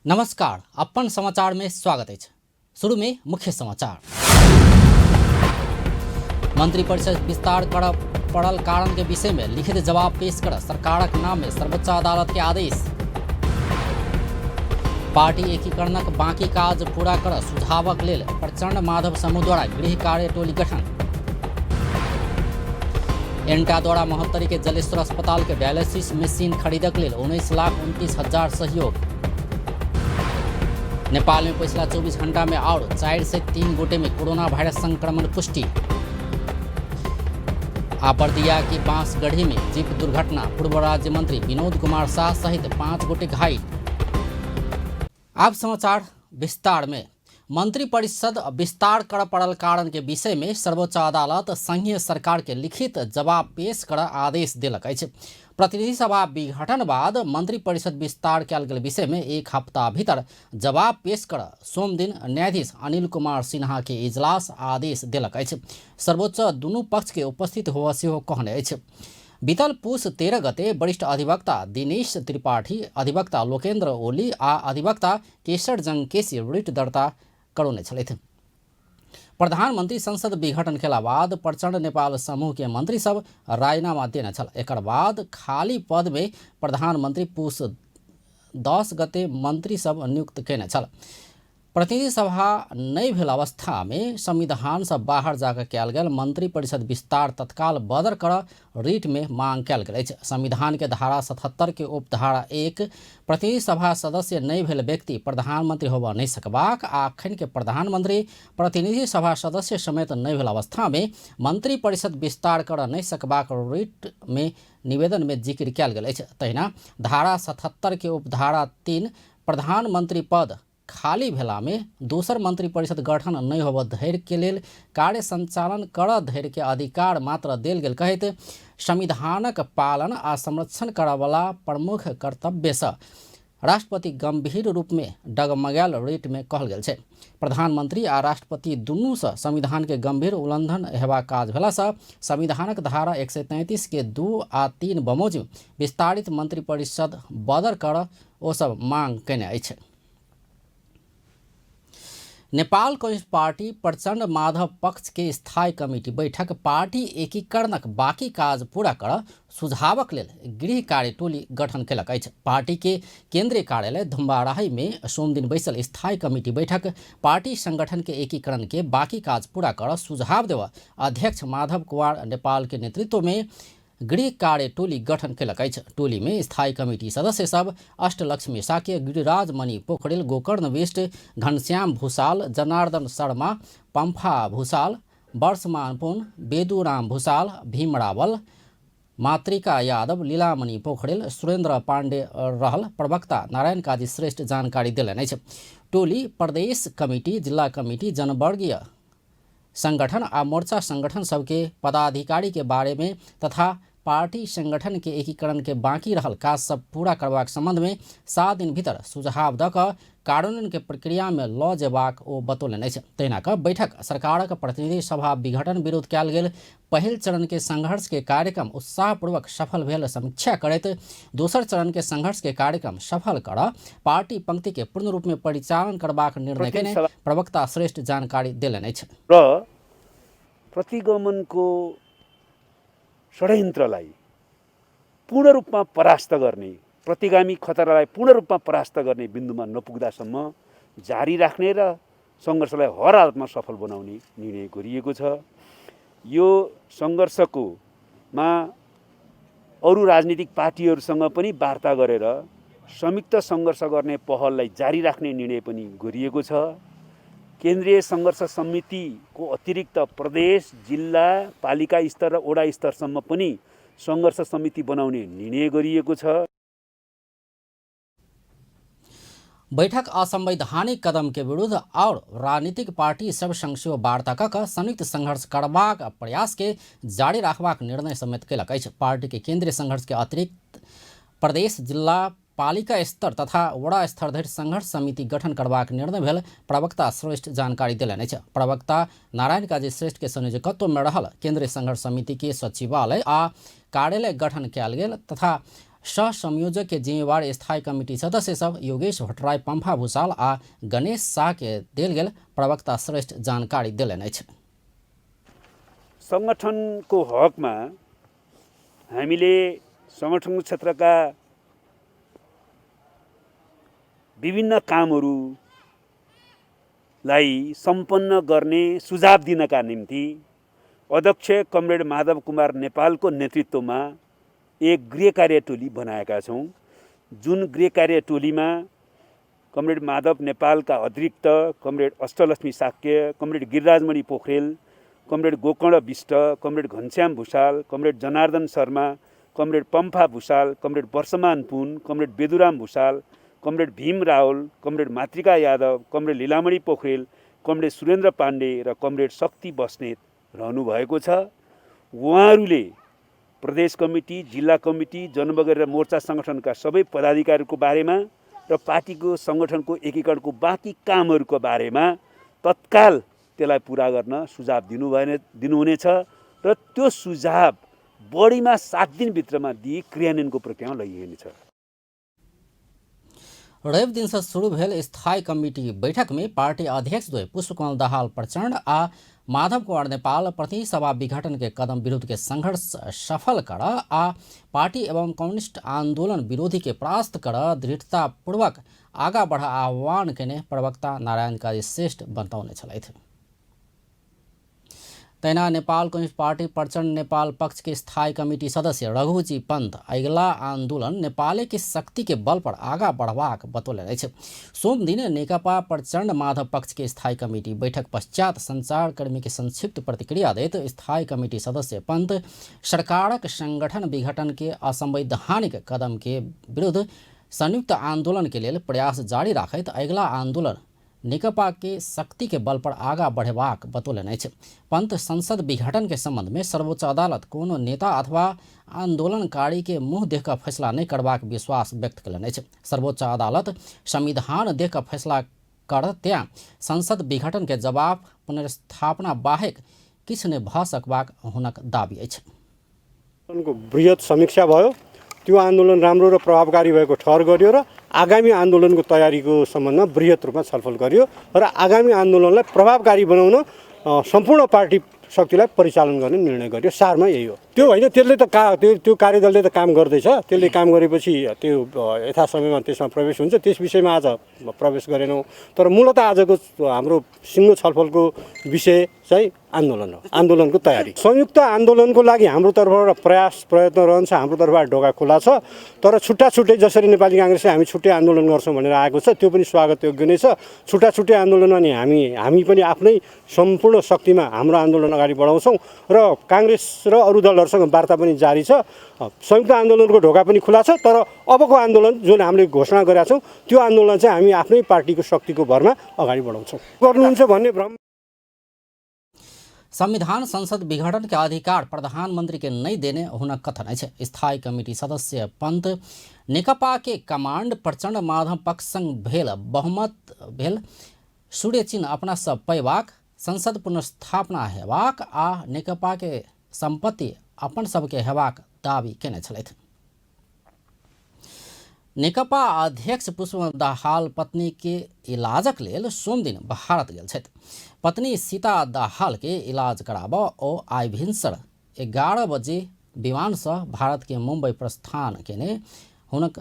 नमस्कार, अपन समाचार में स्वागत अछि। शुरू में मुख्य समाचार। मंत्रिपरिषद विस्तार कर पड़ल कारण के विषय में लिखित जवाब पेश कर सरकारक नाम में सर्वोच्च अदालत के आदेश। पार्टी एकीकरणक बाकी काज पूरा कर सुझावक लेल प्रचंड माधव समूह द्वारा गृह कार्य टोली गठन। एंटा द्वारा महोत्तरी के जलेश्वर अस्पताल के डायलिसिस मशीन खरीदक लेल 19,29,000 सहयोग। नेपाल में पिछला 24 घंटा में और 403 गोटे में कोरोना वायरस संक्रमण पुष्टि। आ बर्दिया के बांसगढ़ी में जीप दुर्घटना, पूर्व राज्य मंत्री विनोद कुमार शाह सहित 5 गोटे घायल। आब समाचार विस्तार में। मंत्रिपरिषद विस्तार कर पड़ल कारण के विषय में सर्वोच्च अदालत संघीय सरकार के लिखित जवाब पेश कर आदेश देलक अछि। प्रतिनिधि सभा विघटन बाद मंत्रिपरिषद विस्तार कयल गेल विषय में एक हफ्ता भीतर जवाब पेश कर सोमदिन न्यायाधीश अनिल कुमार सिन्हा के इजलास आदेश देलक अछि। सर्वोच्च दुनू पक्ष के उपस्थित होबय सेहो कहने अछि। बीतल पुस 13 गते वरिष्ठ अधिवक्ता दिनेश त्रिपाठी, अधिवक्ता लोकेन्द्र ओली आ अधिवक्ता केशर जंग केसी रिट दर्ता करौने छलथि। प्रधानमंत्री संसद विघटन केला बाद प्रचंड नेपाल समूह के मंत्री सब राजीनामा देने छल। एकर बाद खाली पद में प्रधानमंत्री पुस 10 गते मंत्री सब नियुक्त केने छल। प्रतिनिधि सभा नहि भेल अवस्था में संविधान से बाहर जाकर कयल गेल मंत्रिपरिषद विस्तार तत्काल बदर कर रिट में मांग कयल गेल अछि। संविधान के धारा 77 के उपधारा 1 प्रतिनिधि सभा सदस्य नहि भेल व्यक्ति प्रधानमंत्री होबऽ नहि सकबाक आ अखन के प्रधानमंत्री प्रतिनिधि सभा सदस्य समेत नहि भेल अवस्था में मंत्रिपरिषद विस्तार कर नहि सकबाक रिट में निवेदन में जिक्र कयल गेल अछि। तहिना धारा 77 के उपधारा 3 प्रधानमंत्री पद खाली भेलामे दोसर मंत्रिपरिषद गठन नहि होबऽ धरि के लेल कार्य संचालन करऽ धरि के अधिकार मात्र देल गेल कहैत संविधानक पालन आ संरक्षण करऽवला प्रमुख कर्तव्यसँ राष्ट्रपति गंभीर रूपमे डगमगायल रिटमे कहल गेल छै। प्रधानमंत्री आ राष्ट्रपति दुनूसँ संविधानके गंभीर उल्लंघन हेबाक काज भेलासँ संविधानक धारा 133 के 2 आ 3 बमोजिम विस्तारित मंत्रिपरिषद बदर कर ओ सब मांग कयने अछि। नेपाल कम्युनिस्ट पार्टी प्रचंड माधव पक्ष के स्थायी कमिटी बैठक पार्टी एकीकरणक बाकी काज पूरा कर सुझावक लेल गृह कार्य टोली गठन केलक अछि। पार्टी के केंद्रीय कार्यालय धुम्बाराही में सोमदिन बैसल स्थायी कमिटी बैठक पार्टी संगठन के एकीकरण के बाकी काज पूरा कर सुझाव देव अध्यक्ष माधव कुमार नेपाल के नेतृत्व में गृह कार्य टोली गठन केलक अछि। टोली में स्थायी कमिटी सदस्य सब अष्टलक्ष्मी साक्य, गिरिराज मणि पोखरेल, गोकर्ण विष्ट, घनश्याम भूषाल, जनार्दन शर्मा, पंफा भूषाल, वर्षमान पुन, बेदूराम भूषाल, भीम रावल, मातृका यादव, लीलामणि पोखरेल, सुरेंद्र पांडे रहल प्रवक्ता नारायण काजी श्रेष्ठ जानकारी देलनि अछि। टोली प्रदेश कमिटी, जिला कमिटी, जनवर्गीय संगठन आ मोर्चा संगठन सबके पदाधिकारी के बारे में तथा पार्टी संगठन के एकीकरण के बाकी रहल काज सब पूरा करबाक संबंध में 7 दिन भीतर सुझाव दऽ कऽ कार्यान्वयन के प्रक्रिया में लऽ जेबाक ओ बतौलनि अछि। तहिना कऽ बैठक सरकारक प्रतिनिधि सभा विघटन विरुद्ध कयल गेल पहिल चरण के संघर्ष के कार्यक्रम उत्साहपूर्वक सफल भेल समीक्षा करैत दोसर चरण के संघर्ष के कार्यक्रम सफल कर पार्टी पंक्ति के पूर्ण रूप में परिचालन करबाक निर्णय केने प्रवक्ता श्रेष्ठ जानकारी देलनि अछि। र प्रतिगमनको षड्यन्त्रलाई पूर्ण रूपमा परास्त गर्ने, प्रतिगामी खतरालाई पूर्ण रूपमा परास्त गर्ने बिन्दुमा नपुग्दासम्म जारी राख्ने र सङ्घर्षलाई हर हालतमा सफल बनाउने निर्णय गरिएको छ। यो सङ्घर्षकोमा अरू राजनीतिक पार्टीहरूसँग पनि वार्ता गरेर संयुक्त सङ्घर्ष गर्ने पहललाई जारी राख्ने निर्णय पनि गरिएको छ। केन्द्रीय सङ्घर्ष समितिको अतिरिक्त प्रदेश, जिल्ला, पालिका स्तर र वडा स्तरसम्म पनि सङ्घर्ष समिति बनाउने निर्णय गरिएको छ। बैठक असंवैधानिक कदम के विरुद्ध और राजनीतिक पार्टी सब संग सेहो वार्ता कऽ कऽ संयुक्त संघर्ष करबाक प्रयास के जारी राखबाक निर्णय समेत केलक अछि। पार्टी के केंद्रीय संघर्ष के अतिरिक्त प्रदेश, जिला, पालिका स्तर तथा वडा स्तर धरि संघर्ष समिति गठन करबाक निर्णय भेल प्रवक्ता श्रेष्ठ जानकारी देलनि अछि। प्रवक्ता नारायण काजी श्रेष्ठ के संयोजकत्व में रहल केंद्रीय संघर्ष समिति के सचिवालय आ कार्यालय गठन कयल गेल तथा सह संयोजक के जिम्मेवार स्थायी कमिटी सदस्य सब योगेश भट्टराई, पंफा भूषाल आ गणेश शाह के देल गेल प्रवक्ता श्रेष्ठ जानकारी देलनि अछि। संगठनको हकमा हामीले संगठनको क्षेत्रका विभिन्न कामहरूलाई सम्पन्न गर्ने सुझाव दिनका निम्ति अध्यक्ष कमरेड माधव कुमार नेपालको नेतृत्वमा एक गृह कार्य टोली बनाएका छौँ, जुन गृह कार्य टोलीमा कमरेड माधव नेपालका अतिरिक्त comrade Ashtalakshmi Shakya, comrade Girirajmani Pokharel, comrade Gokarna Bista, comrade Ghanshyam Bhusal, comrade Janardan Sharma, comrade Pampha Bhusal, comrade Barshaman Pun, comrade Beduram Bhusal, comrade Bhim Rawal, comrade Matrika Yadav, comrade Lilamani Pokharel, comrade Surendra Pandey र comrade शक्ति बस्नेत रहनुभएको छ। उहाँहरूले प्रदेश committee, जिल्ला committee, जनबगेर र मोर्चा सङ्गठनका सबै पदाधिकारीको बारेमा र पार्टीको सङ्गठनको एकीकरणको बाँकी कामहरूको बारेमा तत्काल त्यसलाई पुरा गर्न सुझाव दिनुहुनेछ र त्यो सुझाव बढीमा 7 दिनभित्रमा दिई क्रियान्वयनको प्रक्रियामा लगिनेछ। रवि दिन से शुरू भेल स्थायी कमिटी बैठक में पार्टी अध्यक्ष द्वय पुष्पकमल दाहाल प्रचंड आ माधव कुमार नेपाल प्रतिनिधि सभा विघटन के कदम विरुद्ध के संघर्ष सफल कर आ पार्टी एवं कम्युनिस्ट आंदोलन विरोधी के परास्त कर दृढ़तापूर्वक आगा बढ़ आह्वान केने प्रवक्ता नारायण काजी श्रेष्ठ बतौने छलथि। तहिना नेपाल कम्युनिस्ट पार्टी प्रचण्ड नेपाल पक्ष के स्थायी कमिटी सदस्य रघुजी पंत अगिला आंदोलन नेपाले के शक्ति के बल पर आगा बढ़बाक बतौलनि अछि। सोमदिन नेकपा प्रचण्ड माधव पक्ष के स्थायी कमिटी बैठक पश्चात संचारकर्मी के संक्षिप्त प्रतिक्रिया दैत स्थायी कमिटी सदस्य पंत सरकारक संगठन विघटन के असंवैधानिक कदम के विरुद्ध संयुक्त आंदोलन के लेल प्रयास जारी राखैत अगिला आंदोलन नेकपा के शक्ति के बल पर आगा बढ़ेबाक बतौलनि अछि। पंत संसद विघटन के संबंध में सर्वोच्च अदालत कोनो नेता अथवा आंदोलनकारी के मुँह देख कऽ फैसला नहि करबाक विश्वास व्यक्त कयलनि अछि। सर्वोच्च अदालत संविधान देख कऽ फैसला कर तेँ संसद विघटन के जवाब पुनर्स्थापना बाहेक किछु नहि भऽ सकबाक हुनक दावी अछि। बृहत समीक्षा भयो, त्यो आन्दोलन राम्रो र प्रभावकारी भएको ठहर गरियो र आगामी आन्दोलनको तयारीको सम्बन्धमा बृहत रूपमा छलफल गरियो र आगामी आन्दोलनलाई प्रभावकारी बनाउन सम्पूर्ण पार्टी शक्तिलाई परिचालन गर्ने निर्णय गरियो। सारमा यही हो। त्यो होइन, त्यसले त त्यो कार्यदलले त काम गर्दैछ, त्यसले काम गरेपछि त्यो यथा समयमा त्यसमा प्रवेश हुन्छ, त्यस विषयमा आज प्रवेश गरेनौँ। तर मूलत आजको हाम्रो सिङ्गो छलफलको विषय चाहिँ आन्दोलन हो, आन्दोलनको तयारी। संयुक्त आन्दोलनको लागि हाम्रो तर्फबाट प्रयास प्रयत्न रहन्छ, हाम्रो तर्फबाट ढोका खुला छ। तर छुट्टा छुट्टै जसरी नेपाली काङ्ग्रेसले हामी छुट्टै आन्दोलन गर्छौँ भनेर आएको छ, त्यो पनि स्वागतयोग्य नै छ। छुट्टा छुट्टै आन्दोलनमा नि हामी पनि आफ्नै सम्पूर्ण शक्तिमा हाम्रो आन्दोलन अगाडि बढाउँछौँ र काङ्ग्रेस र अरू दलहरूसँग वार्ता पनि जारी छ। संयुक्त आन्दोलनको ढोका पनि खुला छ, तर अबको आन्दोलन जुन हामीले घोषणा गरेका छौँ त्यो आन्दोलन चाहिँ हामी आफ्नै पार्टीको शक्तिको भरमा अगाडि बढाउँछौँ। गर्नुहुन्छ भन्ने भ्रम। संविधान संसद विघटन के अधिकार प्रधानमंत्री के नहीं देने हुनक कथन अछि। स्थायी कमिटी सदस्य पंत नेकपा के कमांड प्रचंड माधव पक्ष संग भेल बहुमत भेल सूर्य चिन्ह अपना सब पैबाक, संसद पुनर्स्थापना हेबाक आ नेकपा के संपत्ति अपन सबके हेबाक दावी केने छलथि। नेकपा अध्यक्ष पुष्प दाहाल पत्नी के इलाजक लेल सोमदिन भारत गेल छथि। पत्नी सीता दाहाल के इलाज कराबऽ ओ आइ भिनसर 11 बजे विमानसँ भारत के मुंबई प्रस्थान केने हुनक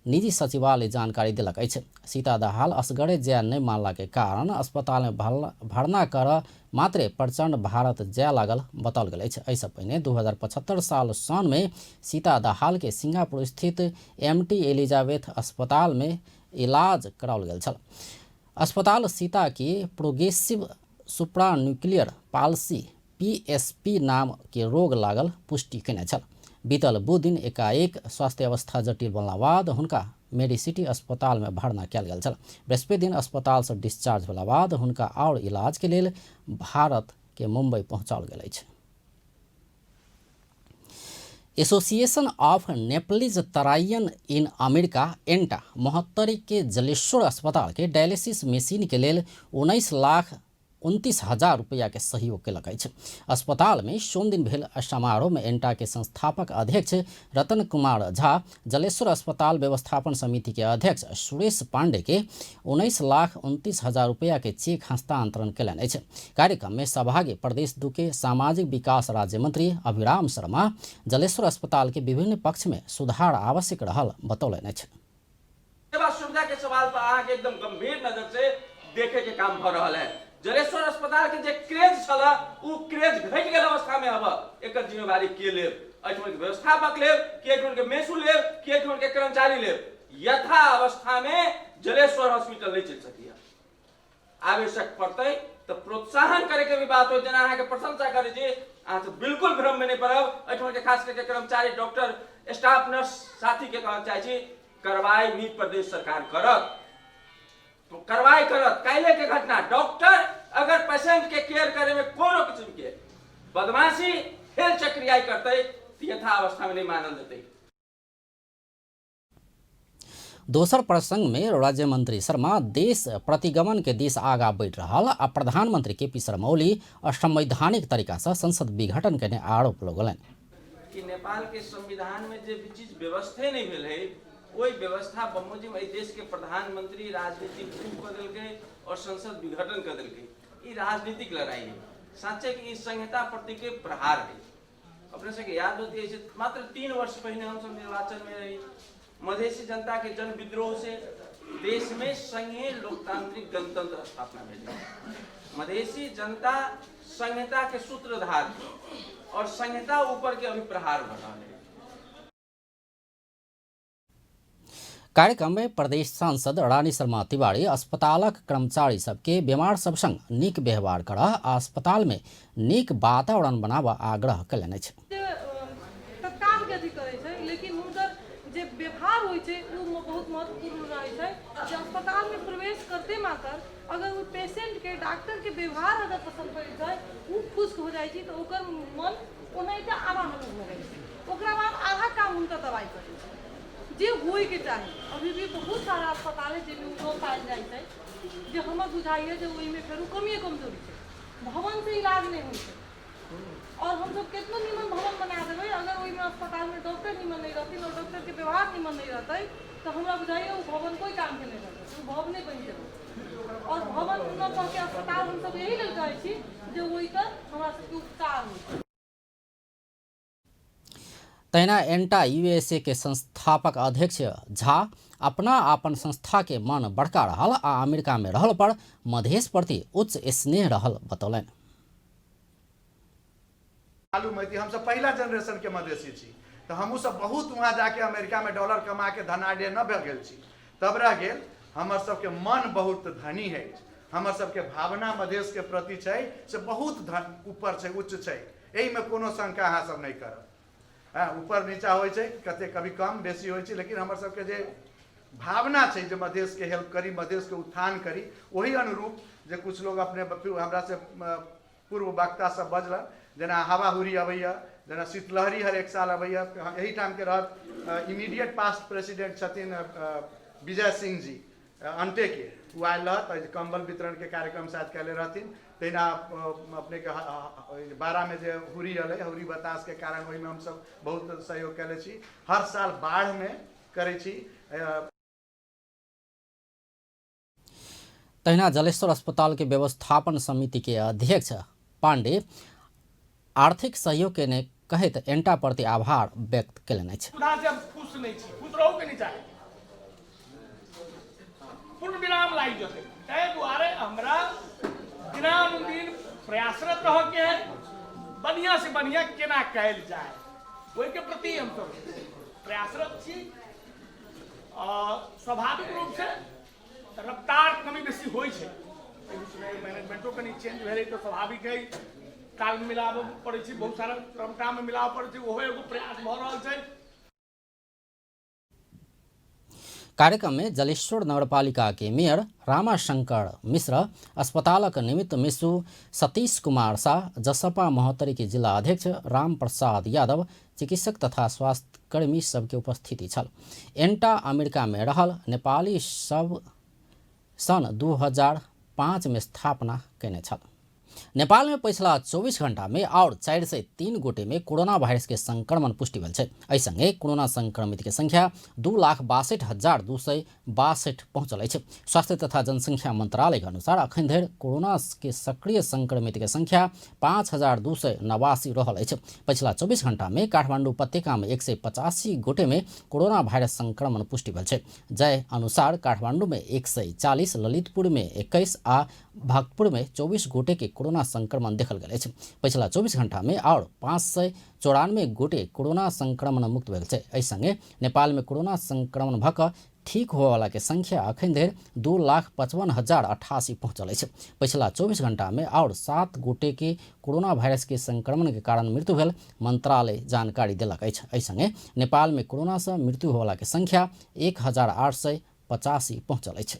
निजी सचिवालय जानकारी देलक अछि। सीता दाहाल असगरे जाय नहि मानला के कारण अस्पताल में भर्ना कर मात्रे प्रचंड भारत जाय लागल बताओल गेल अछि। एहिसँ पहिने 2075 साल साउन में सीता दाहाल के सिंगापुर स्थित एमटी एलिजाबेथ अस्पताल में इलाज कराओल गेल छल। अस्पताल सीता के प्रोग्रेसिव सुप्रान्यूक्लियर पाल्सी पीएसपी नाम के रोग लागल पुष्टि केने छल। बीतल बुध दिन एकाएक स्वास्थ्य अवस्था जटिल बनला बाद हुनका मेडिसिटी अस्पताल में भर्ना कयल गेल छल। बृहस्पति दिन अस्पताल से डिस्चार्ज भेला बाद हुनका और इलाज के लेल भारत के मुंबई पहुंचाओल गेल अछि। Association of Nepalese Taraian in America एंटा Mahottari के जलेश्वर अस्पताल के डायलिसिस मशीन के लेल 19 लाख 29,000 रुपैया के सहयोग केलक अछि। अस्पताल में सोमदिन भेल समारोह में एंटा के संस्थापक अध्यक्ष रतन कुमार झा जलेश्वर अस्पताल व्यवस्थापन समिति के अध्यक्ष सुरेश पांडे के 19,29,000 रुपैया के चेक हस्तांतरण केलनि अछि। कार्यक्रम में सहभागी प्रदेश 2 के सामाजिक विकास राज्य मंत्री अभिराम शर्मा जलेश्वर अस्पताल के विभिन्न पक्ष में सुधार आवश्यक रहल बतौलनि अछि। सेवा सुविधा के सवाल पर अहाँ के एकदम गंभीर नजर से देखे के काम भ रहल है। जलेश्वर अस्पताल के जे क्रेज छल उ क्रेज घटि गेल अवस्था में हब, एकर जिम्मेवारी के लेब? एहिठाम के व्यवस्थापक लेब कि एहिठाम के मेसू लेब कि एहिठाम के कर्मचारी लेब? यथा अवस्था में जलेश्वर हॉस्पिटल नहीं चल सकिया। आवश्यक पड़तै तऽ प्रोत्साहन करे के भी बात हो, जेना अहाँके प्रशंसा करै छी, अहाँ सब बिल्कुल भ्रम में नहीं पड़ब। एहिठाम के खास करके कर्मचारी, डॉक्टर, स्टाफ नर्स साथी के कहना चाहै छी, कार्रवाई भी प्रदेश सरकार करत, तो कार्रवाई करत। काल्हि के घटना, डॉक्टर अगर पेशेंट के केयर करे में कोनो किस्म के बदमाशी खेल चक्रियाई करतै तऽ यथा अवस्था में नहीं मानल जेतै। दोसर प्रसंग में राज्य मंत्री शर्मा देश प्रतिगमन के दिश आगा बढ़ि रहल आ प्रधानमंत्री के पी शर्मा ओली असंवैधानिक तरीका से संसद विघटन केने आरोप लगौलनि। कि नेपाल के संविधान में जे भी चीज व्यवस्थे नहीं भेल है, ओहि व्यवस्था बमोजिम एहि देश के प्रधानमंत्री राजनीतिक कूप कऽ देलकै और संसद विघटन कऽ देलकै। ई राजनीतिक लड़ाई है, साँचे कि ई संहिता प्रति के प्रहार है। अपने सबके याद होती है, मात्र 3 वर्ष पहिने हमसब निर्वाचन में रही, मधेसी जनता के जन विद्रोह से देश में संघीय लोकतांत्रिक गणतंत्र स्थापना भेल। मधेसी जनता संहिता के सूत्रधार और संहिता ऊपर के अभी प्रहार भऽ रहल है। कार्यक्रम में प्रदेश सांसद रानी शर्मा तिवारी अस्पतालक कर्मचारी सबके बीमार सब संग नीक व्यवहार करऽ आ अस्पताल में नीक वातावरण बनाबऽ आग्रह कयलनि अछि। तत्काल के अथी करै छै, लेकिन हुनकर जे व्यवहार होइ छै ओ बहुत महत्वपूर्ण रहै छै। जे अस्पतालमे प्रवेश करते मात्र अगर ओ पेशेंटके डॉक्टरके व्यवहार अगर पसन्द पड़ि जाइ, ओ खुश हो जाइ छै, तऽ ओकर मन ओनाहिते आराम भऽ जाइ छै। ओकरा बाद आधा काम हुनकर दवाइ करै छै जे होइके चाही। अभी भी बहुत सारा अस्पताल है जाहिमे ओ नहि पायल जाइ छै, जे हमर बुझाइए जे ओहिमे फेरो कमिए कमजोरी छै। भवनसँ इलाज नहि होइ छै और हमसब केतनो नीमन भवन बना देबै, अगर ओहिमे अस्पतालमे डॉक्टर नीमन नहि रहथिन और डॉक्टरके व्यवहार नीमन नहि रहतै, तऽ हमरा बुझाइए ओ भवन कोइ कामके नहि रहतै, ओ भवने बनि जेतै। और भवन न कह के अस्पताल हमसब एहि लेल कहै छी जे ओहिपर हमरा सबके उपचार होइ छै। तहिना एंटा यूएसए के संस्थापक अध्यक्ष झा अपना आपन संस्था के मन बड़का रहल आ अमेरिका में रहल पर मधेश प्रति उच्च स्नेह रहल बतौलनि। मालूम है कि हमसब पहिला जनरेशन के मधेसी छी, तऽ हमहूँ सब बहुत वहाँ जाके अमेरिका में डॉलर कमा के धनाढ्य न भऽ गेल छी। तब रह गेल हमर सबके मन बहुत धनी है, हमर सबके भावना मधेश के प्रति छै से बहुत धन ऊपर छै, उच्च छै, एहिमे कोनो शंका अहाँ सब नहि करब। हँ, ऊपर नीचा होइ छै, कते कभी कम बेसी होइ छै, लेकिन हमर सबके जे भावना छै जे मधेशके हेल्प करी, मधेशके उत्थान करी, ओही अनुरूप जे कुछ लोग अपने हमरा से पूर्व वक्ता सब बजलन, जेना हवा हुरी अबैया, जेना शीतलहरी हर एक साल अबैया, एहिठामके रहत इमीडिएट पास्ट प्रेसिडेंट छथिन विजय सिंह जी अंटे के, ओ आयल रहत, कम्बल वितरणके कार्यक्रम शायद कयले रहथिन। तहिना अपनेके बारामे जे हुरी अलै, हुरी बतासके कारण ओहिमे हमसब बहुत सहयोग कयले छी, हर साल बाढ़िमे करै छी। तहिना जलेश्वर अस्पताल के व्यवस्थापन समिति के अध्यक्ष पांडे आर्थिक सहयोग के ने कहैत एंटा प्रति आभार व्यक्त केलनि अछि। सुविधा से हम खुश नहीं छी, खुश रहू के नहीं चाहे, पूर्ण विराम लागि जतै। ताहि दुआरे हमरा दिनानुदिन प्रयासरत रह के है, बढ़िया से बढ़िया केना कयल जाय ओहिके प्रति हम सब प्रयासरत छी। स्वाभाविक रूप से रफ्तार कमी बेसी होइ छै, मैनेजमेंटो कनि चेंज भेलै तऽ स्वाभाविक है ताल मिलाबऽ पड़ै छै, बहुत सारा क्रमटामे मिलाबऽ पड़ै छै, ओहो एगो प्रयास भऽ रहल छै। कार्यक्रम में जलेश्वर नगरपालिका के मेयर रामाशंकर मिश्र, अस्पतालक निमित्त मिसु सतीश कुमार शाह, जसपा महोत्तरी के जिला अध्यक्ष राम प्रसाद यादव, चिकित्सक तथा स्वास्थ्यकर्मी सबके उपस्थिति छल। एंटा अमेरिका में रहल नेपाली सब सन 2005 में स्थापना केने छल। नेपाल में पछिला 24 घंटा में और 403 गोटे में कोरोना वायरस के संक्रमण पुष्टि भेल छै। एहि संगे कोरोना संक्रमित के संख्या 2,62,262 पहुंचल अछि। स्वास्थ्य तथा जनसंख्या मंत्रालय के अनुसार अखन धरि कोरोना के सक्रिय संक्रमित के संख्या 5,289 रहल अछि। पछिला 24 घंटा में काठमांडू उपत्यका में 185 गोटे में कोरोना वायरस संक्रमण पुष्टि भेल छै। जाहि अनुसार काठमांडू में 140, ललितपुर में 21 आ भक्तपुर में 24 गोटे के कोरोना संक्रमण देखल गेल अछि। पछिला 24 घंटा में और 594 गोटे कोरोना संक्रमण मुक्त भेल छै। एहि संगे नेपाल में कोरोना संक्रमण भऽ कऽ ठीक होयवला के संख्या अखन धरि 2,55,088 पहुंचल अछि। पछिला 24 घंटा में और 7 गोटे के कोरोना वायरस के संक्रमण के कारण मृत्यु भेल मंत्रालय जानकारी देलक अछि। एहि संगे नेपाल में कोरोना से मृत्यु होयवला के संख्या 1,885 पहुंचल अछि।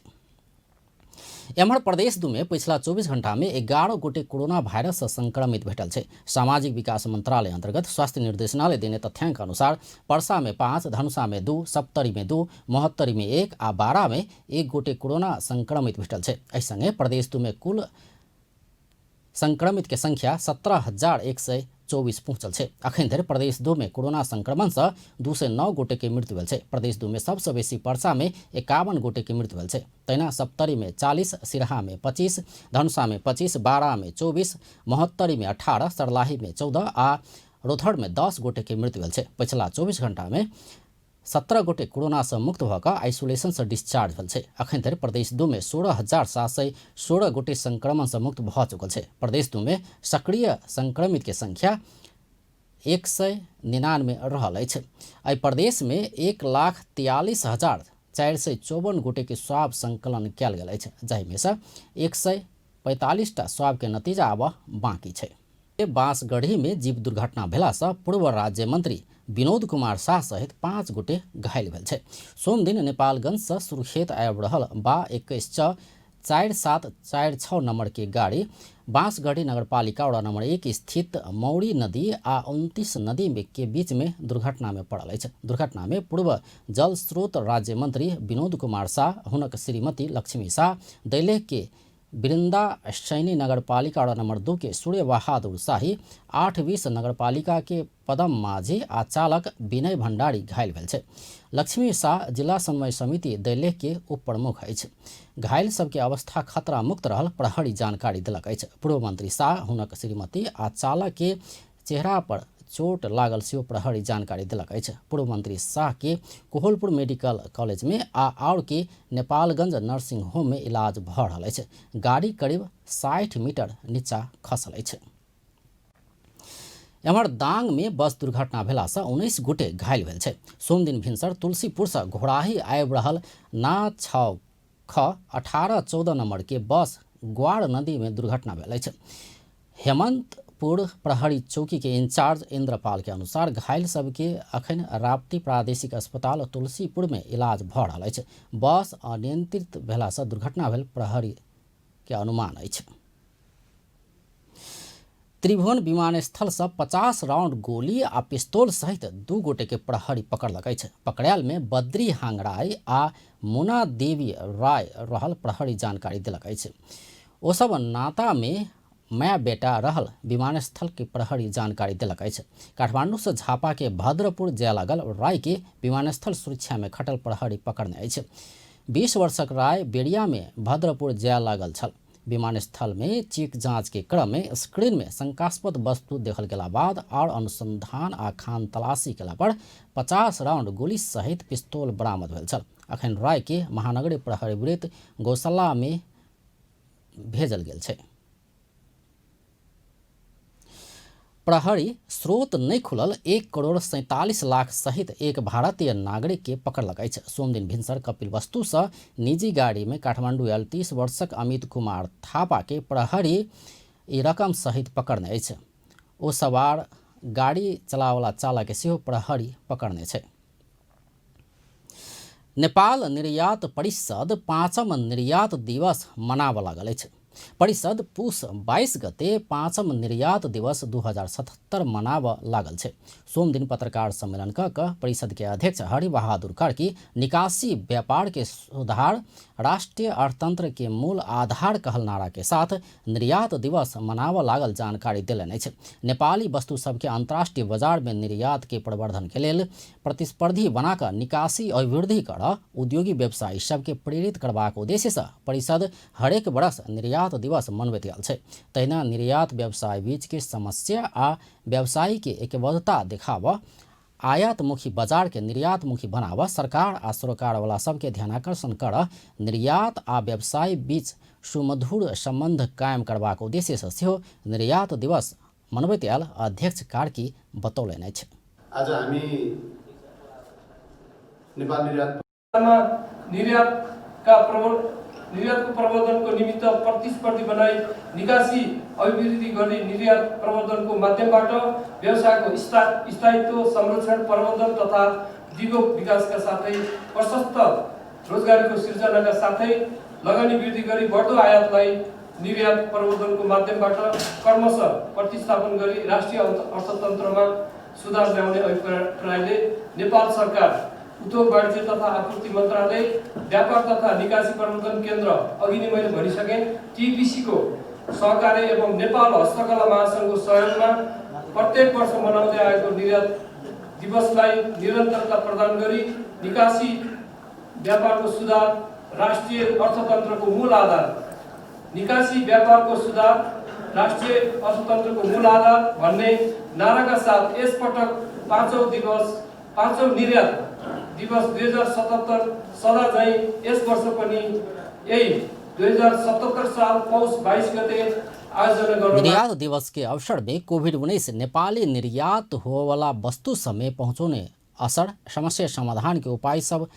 एम्हर प्रदेश 2 में पछिला 24 घंटा में 11 गोटे कोरोना वायरस से संक्रमित भेटल छै। सामाजिक विकास मंत्रालय अंतर्गत स्वास्थ्य निर्देशनालय देने तथ्यांक अनुसार परसा में 5, धनुषा में 2, सप्तरी में 2, महोत्तरी में 1 आ बारा में 1 गोटे कोरोना संक्रमित भेटल छै। एहि संगे प्रदेश 2 में कुल संक्रमित के संख्या 17,124 पहुंचल छै। अखन धरि प्रदेश 2 में कोरोना संक्रमण से 209 गोटे के मृत्यु भेल छै। प्रदेश 2 में सबसे बेसी परसा में 51 गोटे के मृत्यु भेल छै। तहिना सप्तरी में 40, सिरहा में 25, धनुषा में 25, बारा में 24, महोत्तरी में 18, सर्लाही में 14 आ रोथड़ में 10 गोटे के मृत्यु भेल छै। पछिला 24 घंटा में 17 गोटे कोरोना से मुक्त भऽ कऽ आइसोलेशन से डिस्चार्ज भेल छै। अखन धरि प्रदेश 2 में 16,716 गोटे संक्रमण से मुक्त भऽ चुकल छै। प्रदेश 2 में सक्रिय संक्रमित के संख्या 199 रहल अछि। एहि प्रदेश में 1,43,454 गोटे के स्वाब संकलन कयल गेल अछि, जाहिमे से 145 टा स्वाब के नतीजा आब बाकी छै। बांसगढ़ी में जीप दुर्घटना भेला से पूर्व राज्य मंत्री विनोद कुमार शाह सहित 5 गोटे घायल भेल छै। सोमदिन नेपालगंज से सुर्खेत आबि रहल बा 21 च 4746 नंबर के गाड़ी बांसगढ़ी नगरपालिका वडा नंबर 1 स्थित मौरी नदी आ 29 नदी के बीच में दुर्घटना में पड़ल अछि। दुर्घटना में पूर्व जल स्रोत राज्य मंत्री विनोद कुमार शाह, हुनक श्रीमती लक्ष्मी शाह, दैलेख के वृंदा सैनी नगरपालिका वडा नंबर 2 के सूर्य बहादुर शाही, 8-20 नगरपालिका के पदम माझी आ चालक विनय भंडारी घायल भेल छै। लक्ष्मी शाह जिला समन्वय समिति दैलेख के उप प्रमुख अछि। घायल सबके अवस्था खतरा मुक्त रहल प्रहरी जानकारी देलक अछि। पूर्व मंत्री शाह, हुनक श्रीमती आ चालक के चेहरा पर चोट लागल सेहो प्रहरी जानकारी देलक अछि। पूर्व मंत्री शाह के कोहलपुर मेडिकल कॉलेज में आ और के नेपालगंज नर्सिंग होम में इलाज भऽ रहल अछि। गाड़ी करीब 60 मीटर नीचा खसल अछि। एम्हर दांग में बस दुर्घटना भेला से 19 गोटे घायल भेल छै। सोमदिन भिनसर तुलसीपुर से घोड़ाही आबि रहल ना 6 ख 1814 नंबर के बस ग्वार नदी में दुर्घटना भेल अछि। हेमंतपुर प्रहरी चौकी के इंचार्ज इंद्रपाल के अनुसार घायल सबके अखन राप्ती प्रादेशिक अस्पताल तुलसीपुर में इलाज भऽ रहल अछि। बस अनियंत्रित भेला से दुर्घटना भेल प्रहरी के अनुमान अछि। त्रिभुवन विमानस्थल से 50 राउंड गोली आ पिस्तौल सहित 2 गोटे के प्रहरी पकड़लक अछि। पकड़ायल में बद्री हांगराई आ मुना देवी राय रहल प्रहरी जानकारी देलक अछि। ओ सब नाता में माय बेटा रहल विमानस्थल के प्रहरी जानकारी देलक अछि। काठमांडू से झापा के भद्रपुर जाय लागल राय के विमानस्थल सुरक्षा में खटल प्रहरी पकड़ने अछि। 20 वर्षक राय बेरिया में भद्रपुर जाय लागल छल। विमानस्थल में चेक जांच के क्रम में स्क्रीन में शंकास्पद वस्तु देखल गेला बाद और अनुसंधान आ खान तलाशी केला पर 50 राउंड गोली सहित पिस्तौल बरामद भेल छल। अखन राय के महानगरी प्रहरी वृत्त गौशाला में भेजल गेल छै। प्रहरी स्रोत नहि खुलल 1,47,00,000 सहित एक भारतीय नागरिक के पकड़लक अछि। सोमदिन भिनसर कपिल वस्तु से निजी गाड़ी में काठमांडू आयल 30 वर्षक अमित कुमार थापा के प्रहरी ई रकम सहित पकड़ने अछि। ओ सवार गाड़ी चलावला चालक के सेहो प्रहरी पकड़ने छै। नेपाल निर्यात परिषद 5म निर्यात दिवस मनाबऽ लागल अछि। परिषद पुस 22 गते पाँचम निर्यात दिवस 2077 मनाब लागल छै। सोमदिन पत्रकार सम्मेलन क परिषद के अध्यक्ष हरिबहादुर कार्की निकासी व्यापार के सुधार राष्ट्रीय अर्थतंत्र के मूल आधार कहल नारा के साथ निर्यात दिवस मनाबऽ लागल जानकारी देलनि अछि। नेपाली वस्तु सबके अंतर्राष्ट्रीय बाजार में निर्यात के प्रवर्धन के लेल प्रतिस्पर्धी बनाकऽ निकासी अभिवृद्धि करऽ उद्योगी व्यवसायी सबके प्रेरित करबाक उद्देश्यसँ परिषद हरेक वर्ष निर्यात दिवस मनबैत आयल छै। तहिना निर्यात व्यवसाय बीच के समस्या आ व्यवसायी के एकबद्धता देखाबऽ, आयातमुखी बाजार के निर्यातमुखी बनाबऽ, सरकार आ सरोकारवाला सबके ध्यानाकर्षण करऽ, निर्यात आ व्यवसाय बीच सुमधुर सम्बन्ध कायम करबाक उद्देश्यसँ सेहो निर्यात दिवस मनबैत आयल अध्यक्ष कार्की बतौलनि अछि। आज हामी नेपाल निर्यात निर्यातको प्रवर्धनको निमित्त प्रतिस्पर्धी बनाई निकासी अभिवृद्धि गरी निर्यात प्रवर्धनको माध्यमबाट व्यवसायको स्थायित्व संरक्षण प्रवर्धन तथा दिगो विकासका साथै प्रशस्त रोजगारीको सिर्जनाका साथै लगानी वृद्धि गरी बढ्दो आयातलाई निर्यात प्रवर्धनको माध्यमबाट क्रमशः प्रतिस्थापन गरी राष्ट्रिय अर्थतन्त्रमा सुधार ल्याउने अभिप्रायले नेपाल सरकार उद्योग वाणिज्य तथा आपूर्ति मन्त्रालय व्यापार तथा निकासी प्रवर्धन केन्द्र अघि नै मैले भनिसकेँ टिबिसी को सहकार्य एवं नेपाल हस्तकला महासङ्घको सहयोगमा प्रत्येक वर्ष मनाउँदै आएको निर्यात दिवसलाई निरन्तरता प्रदान गरी निकासी व्यापारको सुधार राष्ट्रिय अर्थतन्त्रको मूल आधार निकासी व्यापारको सुधार राष्ट्रिय अर्थतन्त्रको मूल आधार भन्ने नाराका साथ यसपटक पाँचौँ निर्यात दिवस 2077 सदा झैँ यस वर्ष पनि यही 2077 साल पौष 22 गते आयोजना गर्न निर्यात दिवस के अवसर में कोविड-19 नेपाली निर्यात होवला वस्तु सब पहुँचौने असर, समस्या समाधान के उपाय सब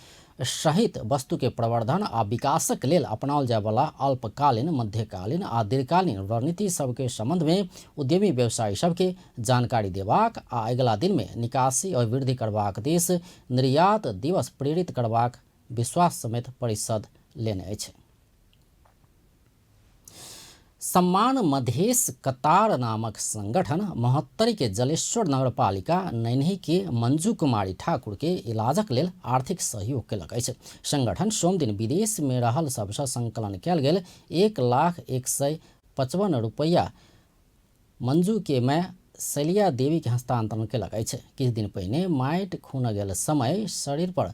सहित वस्तु के प्रवर्धन आ विकासक लेल अपनाओल जायवला अल्पकालीन, मध्यकालीन आ दीर्घकालीन रणनीति सबके संबंध में उद्यमी व्यवसायी सबके जानकारी देबाक आ अगिला दिन में निकासी अभिवृद्धि करबाक दिस निर्यात दिवस प्रेरित करबाक विश्वास समेत परिषद लेने अछि। सम्मान मधेश कतार नामक संगठन महोत्तरी के जलेश्वर नगरपालिका नैन्ही के मंजू कुमारी ठाकुर के इलाजक लेल आर्थिक सहयोग केलक अछि। संगठन सोमदिन विदेश में रहल सबसँ संकलन कयल गेल 1,00,155 रुपैया मंजू के माय शैलिया देवी के हस्तांतरण केलक अछि। किछु दिन पहिने माटि खून गेल समय शरीर पर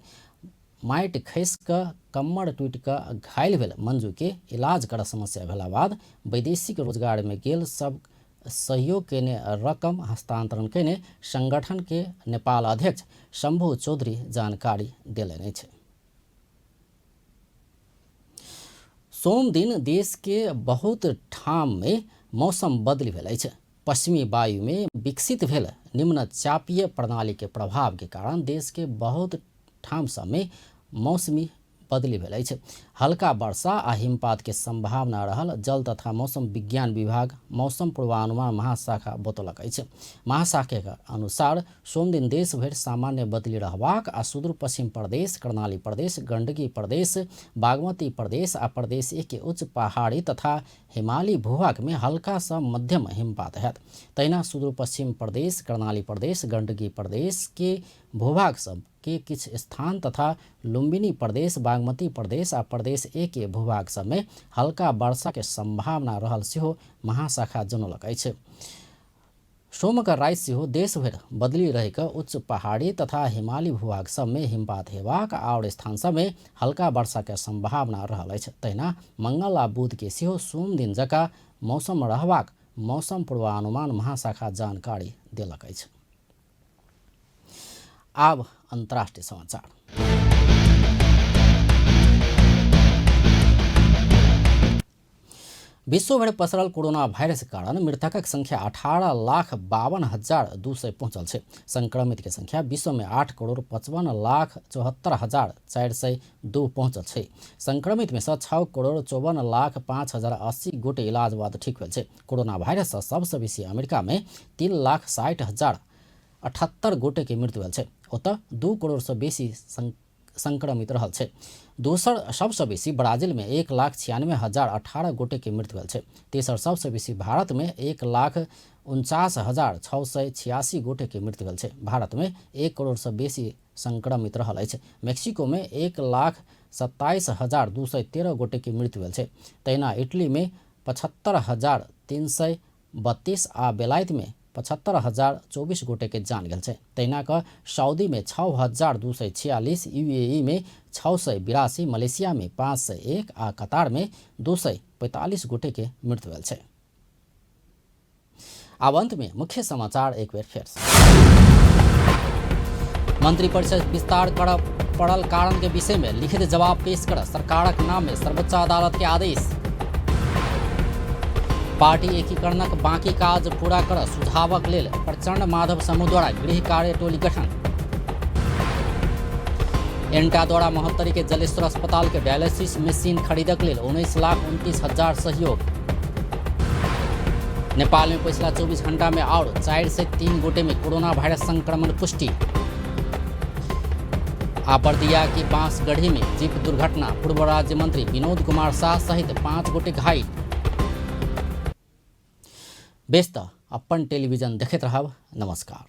माटि खसि कऽ कम्मर टूटि कऽ घायल भेल मंजू के इलाज कर समस्या भेला बाद वैदेशिक रोजगार में गेल सब सहयोग केने रकम हस्तांतरण केने संगठन के नेपाल अध्यक्ष शंभू चौधरी जानकारी देलनि अछि। सोमदिन देश के बहुत ठाम में मौसम बदलि भेल अछि। पश्चिमी वायु में विकसित भेल निम्न चापीय प्रणाली के प्रभाव के कारण देश के बहुत ठाम सब में मौसमी बदली भेल अछि। हल्का वर्षा आ हिमपात के संभावना रहल जल तथा मौसम विज्ञान विभाग मौसम पूर्वानुमान महाशाखा बतौलक अछि। महाशाखा के अनुसार सोमदिन देश भरि सामान्य बदली रहबाक आ सुदूर पश्चिम प्रदेश, कर्णाली प्रदेश, गंडकी प्रदेश, बागमती प्रदेश आ प्रदेश एक के उच्च पहाड़ी तथा हिमाली भूभाग में हल्का सँ मध्यम हिमपात हैत। तहिना सुदूर पश्चिम प्रदेश, कर्णाली प्रदेश, गंडकी प्रदेश के भूभाग सब के किछु स्थान तथा लुम्बिनी प्रदेश, बागमती प्रदेश आ प्रदेश ए के भूभाग सब में हल्का वर्षा के संभावना रहल सेहो महाशाखा जनौलक अछि। सोमक राति सेहो देशभरि बदली रहि कऽ उच्च पहाड़ी तथा हिमाली भूभाग सब में हिमपात हेबाक आओर स्थान सब में हल्का वर्षा के संभावना रहल अछि। तहिना मंगल आ बुध के सेहो सोम दिन जकाँ मौसम रहबाक मौसम पूर्वानुमान महाशाखा जानकारी देलक अछि। आब अंतर्राष्ट्रीय समाचार। विश्वभरि पसरल कोरोना वायरस के कारण मृतकक संख्या 18,52,200 पहुंचल छै। संक्रमित के संख्या विश्व में 8,55,74,402 पहुंचल छै। संक्रमित में से 6,54,05,080 गोटे इलाज बाद ठीक भेल छै। कोरोना वायरस से सबसे बेसी अमेरिका में 3,60,078 गोटे के मृत्यु भेल छै। ओतऽ 2 करोड़ से बेसी संक्रमित रहल छै। दोसर सबसँ बेसी ब्राजीलमे 1,96,018 गोटेके मृत्यु भेल छै। तेसर सबसँ बेसी भारतमे 1,49,686 गोटेके मृत्यु भेल छै। भारतमे 1 करोड़सँ बेसी संक्रमित रहल अछि। मेक्सिकोमे 1,27,213 गोटेके मृत्यु भेल छै। तहिना इटलीमे 75,332 आ बेलायतमे 75,024 गोटेके जान गेल छै। तहिना कऽ सऊदीमे 6,246, यूएईमे 682, मलेशियामे 501 आ कतारमे 245 गोटेके मृत्यु भेल छै। आब अंत में मुख्य समाचार एक बेर फेर। मंत्रिपरिषद विस्तार कर पड़ल कारण के विषय में लिखित जवाब पेश कर सरकारक नाम में सर्वोच्च अदालत के आदेश। पार्टी एकीकरणक बाकी काज पूरा कर सुझावक लेल प्रचंड माधव समूह द्वारा गृह कार्य टोली गठन। एंटा द्वारा महोत्तरी के जलेश्वर अस्पताल के डायलिसिस मशीन खरीदक लेल 19,29,000 सहयोग। नेपाल में पिछला 24 घंटा में और 403 गोटे में कोरोना वायरस संक्रमण पुष्टि। आ बर्दिया के बांसगढ़ी में जीप दुर्घटना, पूर्व राज्य मंत्री विनोद कुमार शाह सहित 5 गोटे घायल। बेस त अपन टेलीविजन देखैत रहब। नमस्कार।